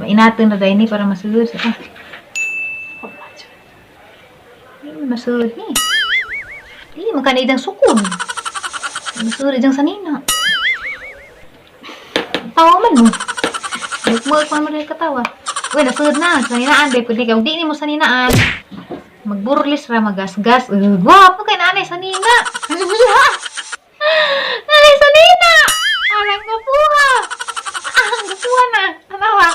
Mainaton na dahil ni para masulod sa ka. Hindi masulod ni. Hindi man kanidang sukod. Masulod diyang sanina. Tawa man mo. Mugmug pa mo rin katawa. Uy, nasulod na. Saninaan, babe. Pwede ka. Di ni mo saninaan. Magburlis ra, magasgas. Gwapo kay nanay sanina. Nanay sanina! Arang gapuha! Ah, gapuha na. Tanawa.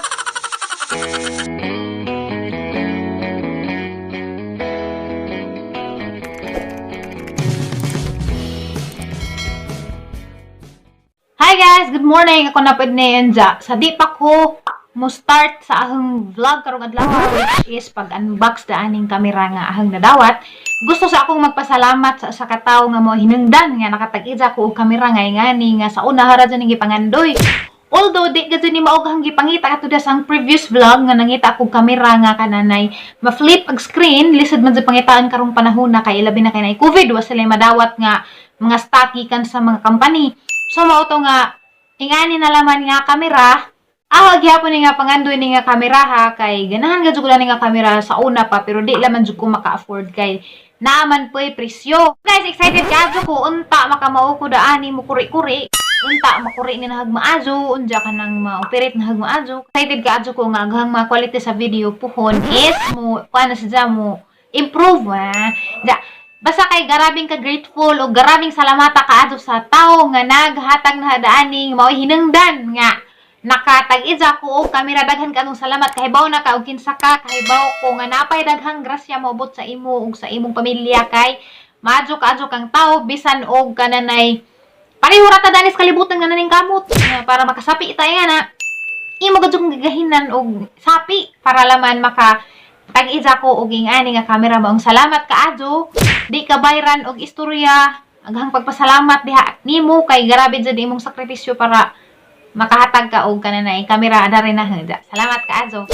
Hi guys! Good morning! Ako na pwede ni Enza. Sa di pa ko mo start sa ahong vlog karong adlaw, which is pag-unbox daaning kamera nga ahong nadawat. Gusto sa akong magpasalamat sa katawo nga mo hinungdan nga nakatag-ija ko og kamera nga ingani nga sa una hara dyan gipangandoy. Although di gud ni mao ang gipangita ato sa ang previous vlog nga nangita akong kamera nga kananay ma-flip ang screen, lisod man sa pangitaan karong panahon na kay ilabi na kay naay COVID, wa sila madawat nga mga stock gikan sa mga company. So mao to nga ingani na laman nga kamera. Ah, gyapon ni nga pangandoy ni nga kamera ha, kay ganahan gud ko ni nga kamera sa una pa, pero di laman jud ko maka-afford kay naaman po'y presyo. Guys, excited ka ko unta makamao ko daani mo kuri-kuri. Unta makuri ni nahag maazo, unja ka nang ma-operate nahag maazo. Excited ka adyo ko nga aghang mga quality sa video puhon is mo kuan na siya mo improve ha. Ja, basta kay garabing ka grateful o garabing salamata ka adto sa tawo nga naghatag na daaning mao hinungdan nga nakatag-ija ko og kamera. Daghan kaayong salamat, kahibaw na ka og kinsa ka, kahibaw ko nga napay daghang grasya moabot sa imo ug sa imong pamilya kay maadyo kaadyo kang tawo bisan og kananay pareho ra ta danis kalibutan nga naning kamot nga para makasapi tayo nga na imo gud kong gagahinan og sapi para laman maka tag-ija ko og ingani nga kamera. Maong salamat kaadyo, di ka bayran og istorya. Aghang pagpasalamat diha nimo kay grabe jud imong sakripisyo para makahatag ka og kananay kamera adare na handa. Salamat kaadyo.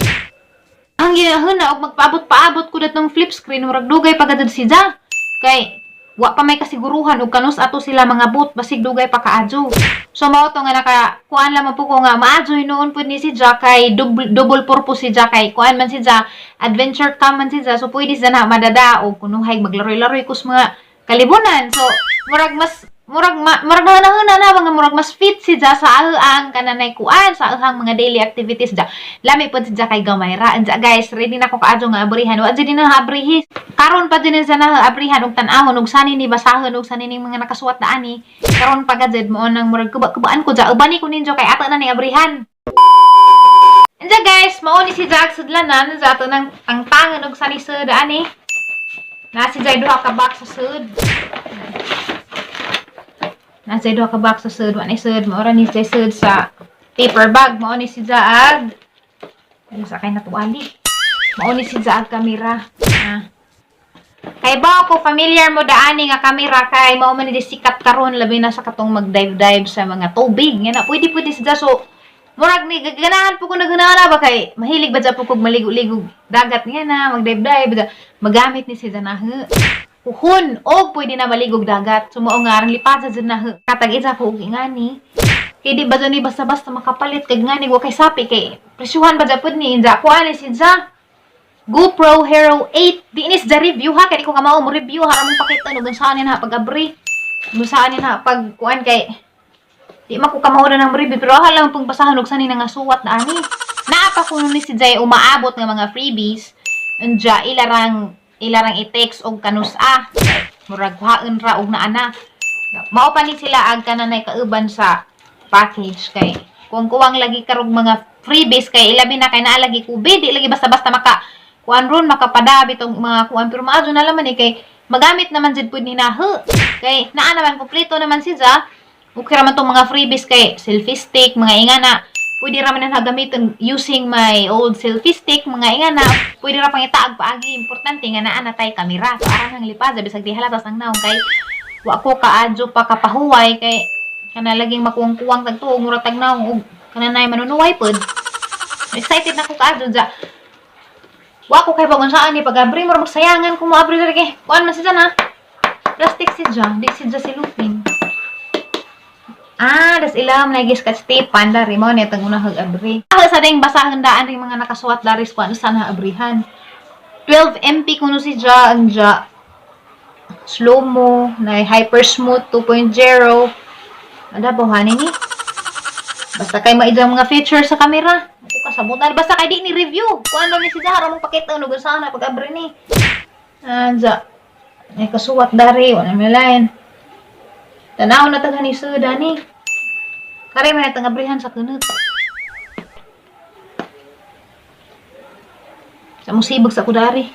Ang ginahon na og magpaabot-paabot ko datong flip screen, murag dugay pa gadud siya. Kay wa pa may kasiguruhan og kanus ato sila mga boot, basig dugay pa kaadyo. So mao to nga naka kuan lamang po ko nga maadyo hinuon pud ni si Jack kay double purpose si Jack kay kuan man si Jack, adventure cam man si Jack, so pwede siya na madada og kunuhay maglaroy-laroy kus mga kalibunan. So murag mas murag ma, murag na na mga murag mas fit si Ja sa ahang kananay kuan sa ahang mga daily activities ja. Lami pud si Ja kay gamay ra. Anja guys, ready na ko kaadyo nga abrihan. Wa jud na abrihi. Karon pa din sa na abrihan og tan-awon og sani ni basahon og sani ning mga nakasuwat na ani. Karon pa gud mo nang murag kuba-kubaan ko ja. Ubani ko ninyo kay ato na ni abrihan. Anja guys, mao ni si Jack sudlanan sa ato nang tangtangan og sani sud ani. Na si Jai duha ka box sa sud. Nasa duha ka box sa sud, wa ni sud, mao ra ni siya sud sa paper bag, mao ni si Jaag. Ano sa kay natuali. Mao ni si Jaag kamera. Ah. Kay ba ko familiar mo daani nga kamera kay mao man ni sikat karon labi na sa katong mag-dive-dive sa mga tubig. Nga na pwede pwede siya, so murag ni ganahan po ko naghunahuna ba kay mahilig ba dya po kog maligo-ligo dagat nga na mag-dive-dive magamit ni siya na puhon og pwede na maligog dagat. So mao nga arang lipad sa dyan na katag isa ko og ingani. Kay di ba dyan ni basta-basta makapalit kay ngani wa kay sapi kay presyuhan ba dyan pud ni inja kuan ni siya GoPro Hero 8. Di inis dya review ha kay di ko kamao mo review ha ramong pakita no saan na pag-abri. Kung saan na pag kuan kay di man ko kamao na ng review pero ha lang pong basahan og sanin nga suwat na ani. Naa pa kuno ni si Jay umaabot nga mga freebies. Anja ilarang i-text og kanus-a. Murag kuhaon ra og naana. Mao pa ni sila ag kananay kauban sa package kay kung kuwang lagi karog mga freebies kay ilabi na kay naa lagi kubi, di lagi basta-basta maka kuan ron makapadabi tong mga kuan pero maadyo na laman eh kay magamit naman jud pud ni nahu. Kay naa naman kompleto naman si Ja. Okay ra man tong mga freebies kay selfie stick, mga ingana. Pwede ra man na gamiton using my old selfie stick, mga ingana. Pwede ra pang itaag paagi. Importante nga naa na tay kamera. So aran ang lipad, bisag di halatas ang naong kay wa ko kaadyo pa kapahuway kay kana laging makuwang-kuwang tagtuog mura tag naong ug kananay manunuway pod. Excited na ko kaadyo ja. Wa ko kay bagon saan ni pag-abri mura magsayangan kung moabri diri kay kuan man siya na. Plastic siya, di siya si Lupin. Ah, das ilam na scotch tape panda ri mo ni tang unahag abri. Ah, sa ding basahan daan ring mga nakasuwat dari sa kuan sa na abrihan. 12 MP kuno si Ja ang Ja. Slow mo, na hyper smooth 2.0. Ada buhanin ni. Basta kay maidang mga features sa camera. Ako kasabutan. Basta kay di ni review. Kuan ni si Ja mong pakita ano saan na pag-abri ni. Ah, ja. Ay kasuwat dari wala may line. Tanaw na taga ni Sir Dani. Kare may natang abrihan sa kunot. Sa musibag sa kudari.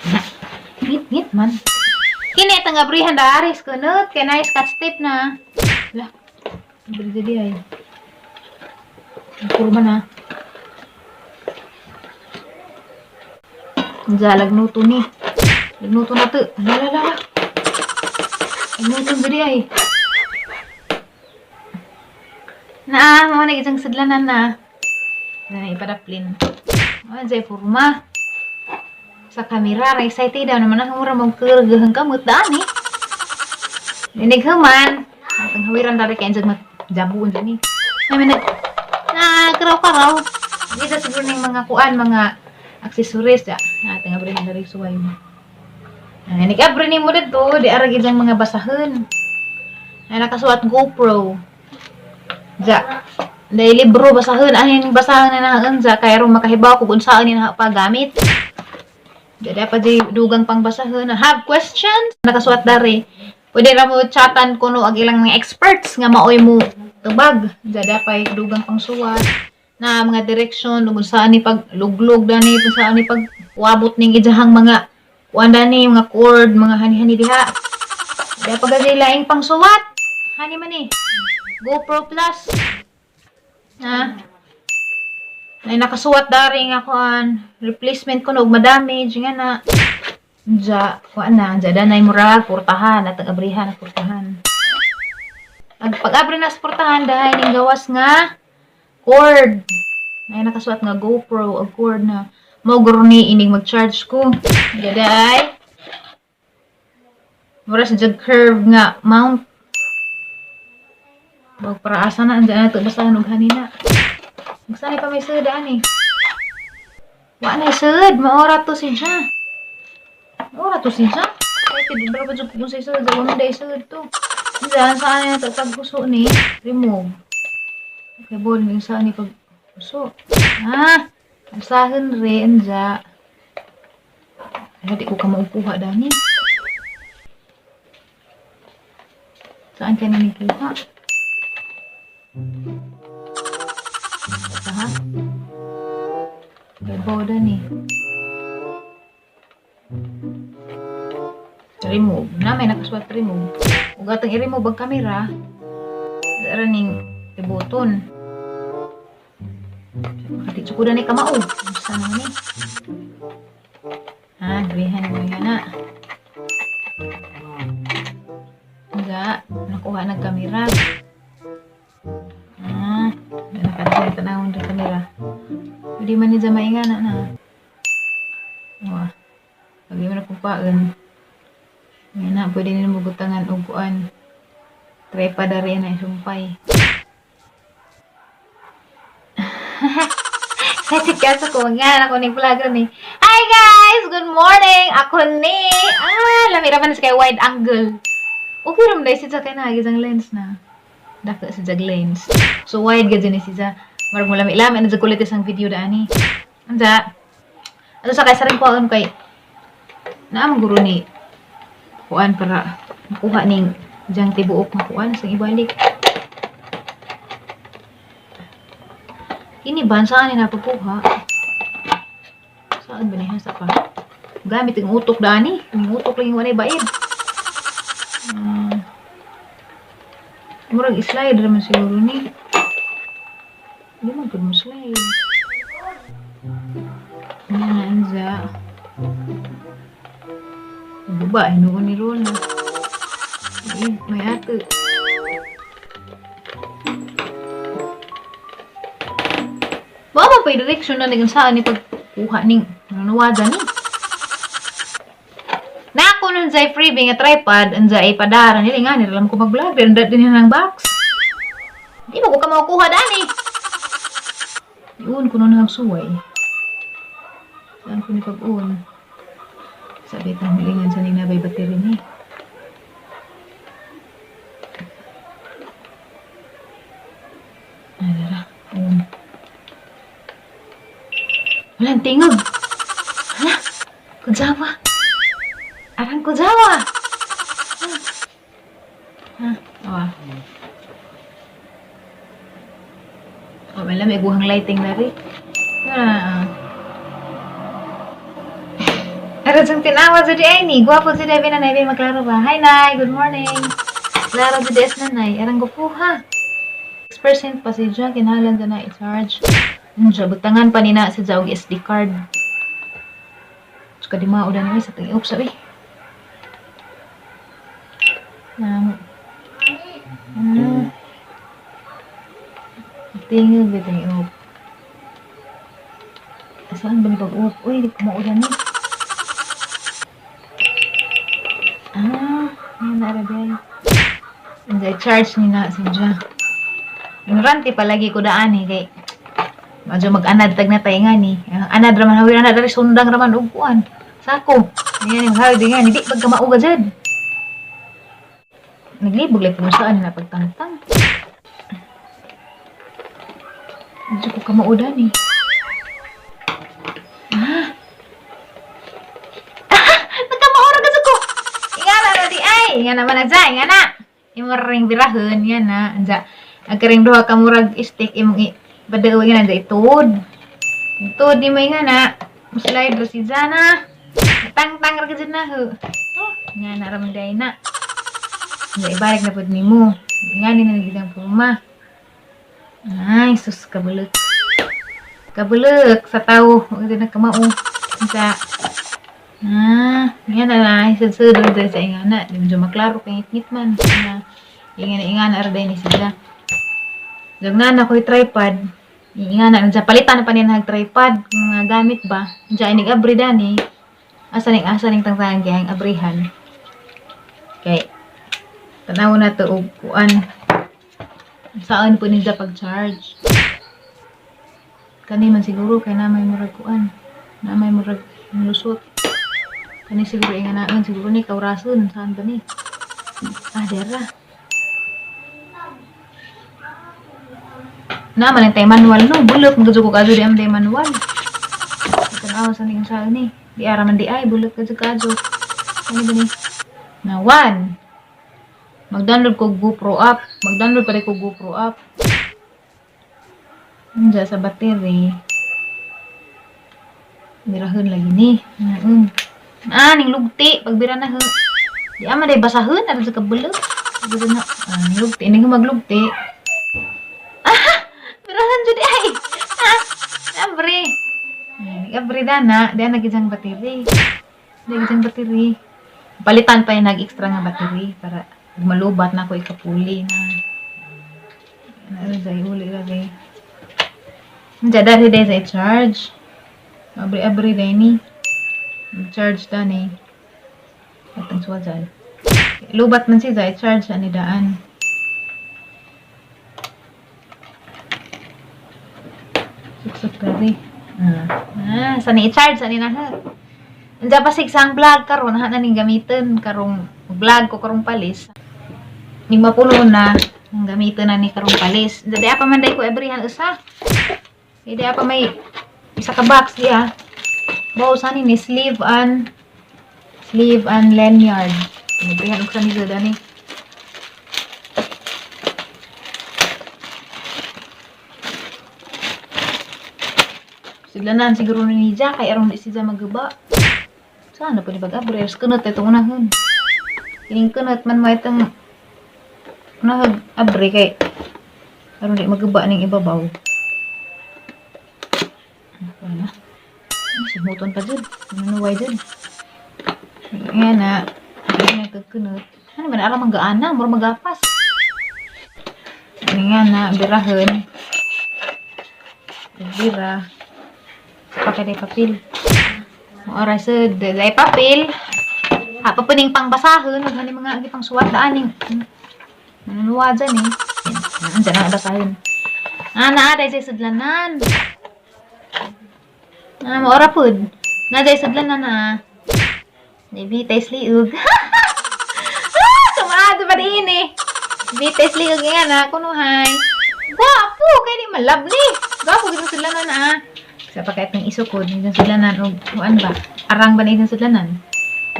Na, ngit ngit man. Kini itang abrihan dari sa kunot. Kay na scotch tape na. Lah. Abri jadi ay. Kurma na. Diyan, lagnuto ni. Lagnuto na to. Ala, ala, ala. Lagnuto jadi ay. Na, mo na isang sidlanan na. Na ipadaplin. Mo jay forma. Sa kamera, ra excited daw naman ang mura mong kergeheng kamot daan eh. Ninig human. Atang hawiran dari kay anjag magjabuon dyan eh. Ay, nag na karaw-karaw. Hindi sa siguro ning mga kuan, mga accessories da. Na atang abrihan dari suway mo. Ay, nag-abre ni mo dito, di arag ilang mga basahon. Ay, nakasuwat GoPro. Ja. Dahil libro basahon, anin basahan na nahaan ja kay aron makahibaw kung unsaan ni na paggamit. Di dapat di dugang pang basahon. Have questions? Nakasuwat dari. Pwede ra mo chatan kuno ang ilang mga experts nga maoy mo tubag. Ja dapat dugang pang suwat na mga direksyon kung saan ni pag luglog dani, kung saan ni pag wabot ning ijahang mga kuan dani, mga cord, mga hani-hani diha. Dapat gani laing pangsuwat. Hani man eh. GoPro Plus. Na. Ay nakasuwat dari nga kuan replacement ko og madamage nga na. Ja, kuan na, ja danay murag portahan at abrihan ang portahan. Ag pag-abri na sa portahan dahil ning gawas nga cord. Ay nakasuwat nga GoPro og cord na mo guro ni inig mag-charge ko. Daday. Mura sa jag curve nga mount. Wag para asa na andiyan na ito basahan og hanina. Magsanay pa may sud ani. Wa na sud, maora to si Ja. Maora to si Ja. Kay ti dibra pa jud kung sa sud, wa man day sud to. Diyan saan na ito paghuso ni remove. Okay, bol yung saan ni paghuso. Ah, asahan re anja. Ay, di ko ka maukuha dani. Saan ka nanikuha? Ha? Kay dani. Remove. Na may nakasuwat remove. Ug atong i-remove ang kamera. Dara ning i-button. Makati ko ni kamao. Saan ni? Ha, grihan mo yan na. Nga, nakuha ng kamera. Ah, nakatay tanawon ng kamera. Pwede man ni mainga na na. Wah. Pag mo na pupaan. Yan na, pwede nila magutangan og kuan. Trepa dari na sumpay. Kasi kaso ko nga ako ni vlogger ni. Hi guys, good morning. Ako ni. Ah, lami ra man kay wide angle. Okay ra man dai siya kay naagi ang lens na. Dako sa jag lens. So wide gid ni siya. Marag mo lami-lami na kulit isang video dani. Anja. Ano sa kay sa rin kuan kay naa man guro ni kuan para makuha ning diyang tibuok nga kuan sa ibalik. Kini ba saan ni napakuha? Saan ba ni sa pa? Gamit ang utok dani. Ang utok lang yung walay baid. Murag slide raman siguro ni. Hindi man pud mo slide. Yan anza. Buba, hinuon ni Rona. Ay, may ate. Ba pa direction na naging saan ni pagkuha ning nanuwada ni. Nako na Naman jay freebie nga tripod, anjay padara nila nga nila ko mag-vlog din din ng box. Di mo ko ka makukuha dani. Yun kuno na suway. Saan ko ni pag-on? Sabi itong hulingan sa ning nabay battery ni. Ay, dara. On. Walang tingog. Hala, kujawa. Arang kujawa. Ha, awa. Oh, may lamig guhang lighting na rin. Ah. Aron sang tinawa sa di ay ni. Gwapo si Debbie na nay, maklaro ba? Hi, Nay. Good morning. Klaro si Des na nay. Arang gwapo ha. 6% pa si Jack. Kinahanglan na i-charge. Ano butangan pa ni na si Jaog SD card. Suka di mao na sa tagi-up sabi. Tingog ba tayo up? Saan ba ni pag-up? Uy, di ko maulan ni. Ah, yan na arabay. Hindi, charge ni na si Ja. Ignorante palagi ko daan eh, kay medyo mag-anad tag na tayo nga ni. Ang anad raman, hawir anad, dari sundang raman, og kuan. Sako. Yan, yung hawir nga, hindi pagka mauga dyan. Naglibog lang kung saan na pagtangtang. Medyo ko kamaudan eh. Ah! Ah! Nagkamaura ka sa ko! Ingana na di ay! Ingana man na dyan! Ingana! Imong ring birahon, yan na. Anja, agkaring duha ka murag stick imong i badaw nga na ituod. Ituod ni mo ingana. Slide ra si Jana. Tangtang ra ka dyan na ho. Oh, nga na ra man day na. Anja, ibalik na pud nimo. Ingani na nagidang puma. Ay, sus, kabulok. Kabulok sa tao. Huwag din nagkamao. Sa, yan na na. Isad-sud rin sa ingana. Di medyo maklaro kay ngit-ngit man. Na, ingana, ingana, arday ni sila. Dag na ko'y tripod. Ingana, nandiyan palitan na pa niya nag tripod. Mga gamit ba? Diyan, inig abri dani. Asa ning tangtangan kaya ang abrihan. Kay, tanaw na to og kuan. Saan po ninja pag-charge? Kani man siguro kay na may murag kuan. Na may murag lusot. Kani siguro inganaan siguro ni kaurason saan ba ni? Ah, dera. Na man ang tay manual no, bulok magudyo ko kadyo di am tay manual. Tanaw sa ning sa ni. Di ara man di ay bulok kadyo kadyo. Ano ba ni? Na one. Mag-download ko GoPro app. Mag-download pa rin ko GoPro app. Nandiyan sa battery. Birahon lagi ni. Naun. Ah, ning lugti. Pagbira na ho. Di ama day basahon. Aron sa kabulok. Bira na. Ah, ning lugti. Ning maglugti. Ah! Birahon jud ay. Ah! Abre. Ay, abre dana. Di na gijang battery. Di gijang battery. Palitan pa yung nag-extra nga battery para malubat na ako ikapuli na. Ano dahil uli lagi. Diyan dahil dahil sa i-charge. Abri-abri dahil ni. Charge dani. At ang suwa dyan. Lubat man siya, i-charge siya ni daan. Suksok dali. Ah, sa ni i-charge sa ni na ha. Andiyan pa sa vlog karon ha na ning gamiton karong vlog ko karong palis. Ning mapuno na ang gamiton na ni karong palis. Di pa man day ko everyhan usa. Di pa may isa ka box diya. Bawo sa ni sleeve and lanyard. Everyhan og sa ni dani. Siglanan siguro ni Jack kay aron di siya magaba. Sana po ni pag-abre? Ers kunot itong unahon. Kining kunot man mo itong unahon abre kay aron di magaba ning ibabaw. Ano na? Simuton pa dyan. Manuway dyan. Nga na. Ano na kunot. Ano man aram ang gaana? Mura magapas. Nga na. Birahon. Bira. Sa papel ay papel. Oras sa dahil papel. Ha, papuning pangbasahon, wag ni mga agi pang suwat daaning. Nanuwa dyan eh. Yan, dyan ang basahin. Ah, naa, dahil sa sudlanan. Ah, maora pud. Na, dahil sudlanan na. Bitay sliug. Ah, tumaado pa din eh. Bitay sliug nga na, kunuhay. Gwapo, kay di malabli. Gwapo, gitong sudlanan ah. Sa pa kahit ng isukod, itong sudlanan, o kuan ba? Arang ba na itong sudlanan?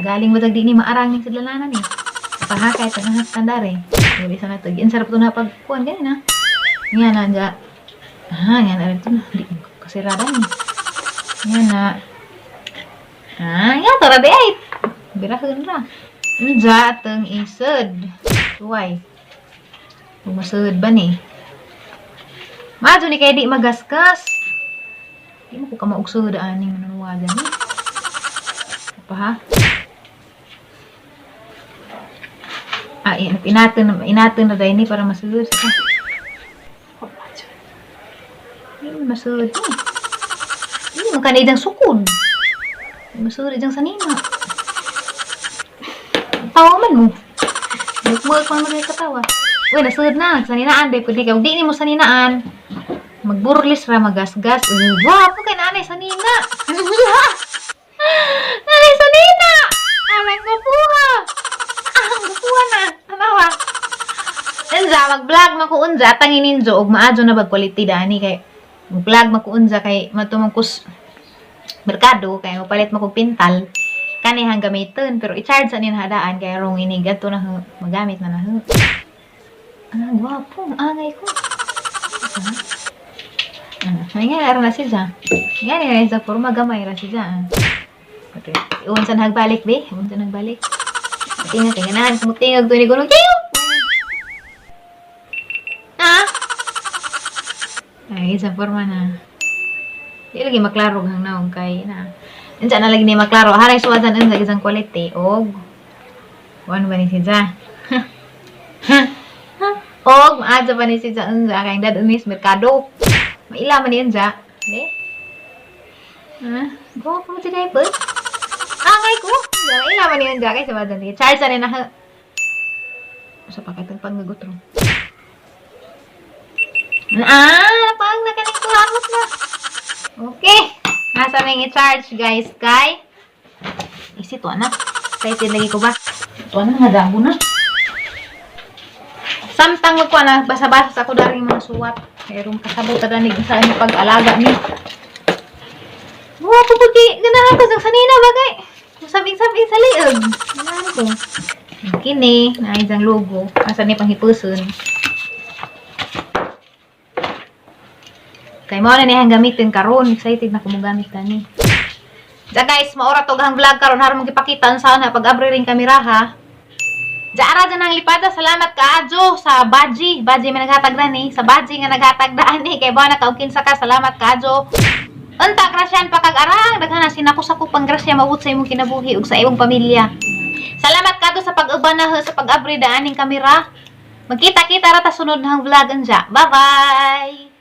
Galing ba tag di ni maarang ning sudlananan eh. Pahakay, tanong tandare. Wala sa nato. Ang sarap to na pag kuan ganyan na. Nga na, nga. Ah, nga na rin to na. Di kasirada ni. Nga na. Ah, nga to ra di ay. Birahon ra. Unja atong isod. Tuway. Bumasud ba ni? Maadto ni kay di magasgas. Di mo ko ka maugsod aning manuwagan ni. Pa ha? Ah, inaton na dahil ni para masud. Hindi mo masud ni. Hindi mo kanidang sukod. Masud diyang sanina. Tawa man mo. Nagmuha ko naman katawa. Uy, nasud na. Saninaan, day. Pwede ka. Di ni mo saninaan. Magburlis ra, magasgas. Uy, gwapo kay nanay sanina. Nanay sanina! Amay gwapuha. Ah, gwapuha na. Anawa. Unja, mag-vlog man ko unja, tangin ninjo, og maadyo na bag quality dani kay mag-vlog man ko unja kay matumong kus merkado kay mopalit mo kog pintal kani hang gamiton pero i-charge sa nin hadaan kay rong ini gadto na ho, magamit na na ho. Ah, gwapo, angay ko. Ah, ay nga ara na siya. Nga ni sa forma gamay ra siya. Okay. Unsa nagbalik be? Unsa nagbalik? Tingnan tingnan kumutingog to ni gulong. Tiyo! Ah? Ay, sa forma na. Di lagi maklaro hang naong kay na. Unsa na lagi ni maklaro. Haray suwatan unsa isang quality og kuan ba ni siya? Og maadto pa ni siya unsa kay dad unis merkado. Maila man ni unsa. Di? Ah, go po today, bud. Angay ko. Maila man ni unsa kay suwatan di. Charge sa ni na. Sa pakitang pangagutro. Ah, pag nakanig ko amot na. Okay. Nasa na yung i-charge, guys, kay isi to na. Excited lagi ko ba? Tuwa na, nga damo na. Samtang magkuha na, basa-basa sa ako daring mga suwat. Merong kasabot na danig sa inyo pag-alaga ni. Wow, puputi! Ganahan ko sa sanina bagay. Sabing-sabing sa liog. Ganahan ko. Kini, na isang logo. Asa ni panghipuson. Kay mao na niyang gamitin karon. Excited na ko mo gamit tani. Ja guys, maora to ang vlog karon haron mong gipakita unsa na pag-abri ring kamera ha. Jaara dyan ang lipada. Salamat kaadyo sa Baji. Baji may naghatag ni. Sa Baji nga naghatag daan ni. Kay ba nakaugkin sa ka. Salamat kaadyo. Unta grasyan pa kag arang. Daghan na sinako-sako pang grasya mabot sa imong kinabuhi ug sa imong pamilya. Salamat kadto sa pag-uban na sa pag-abri daaning kamera. Magkita-kita ra ta sunod ng vlog anja. Bye-bye.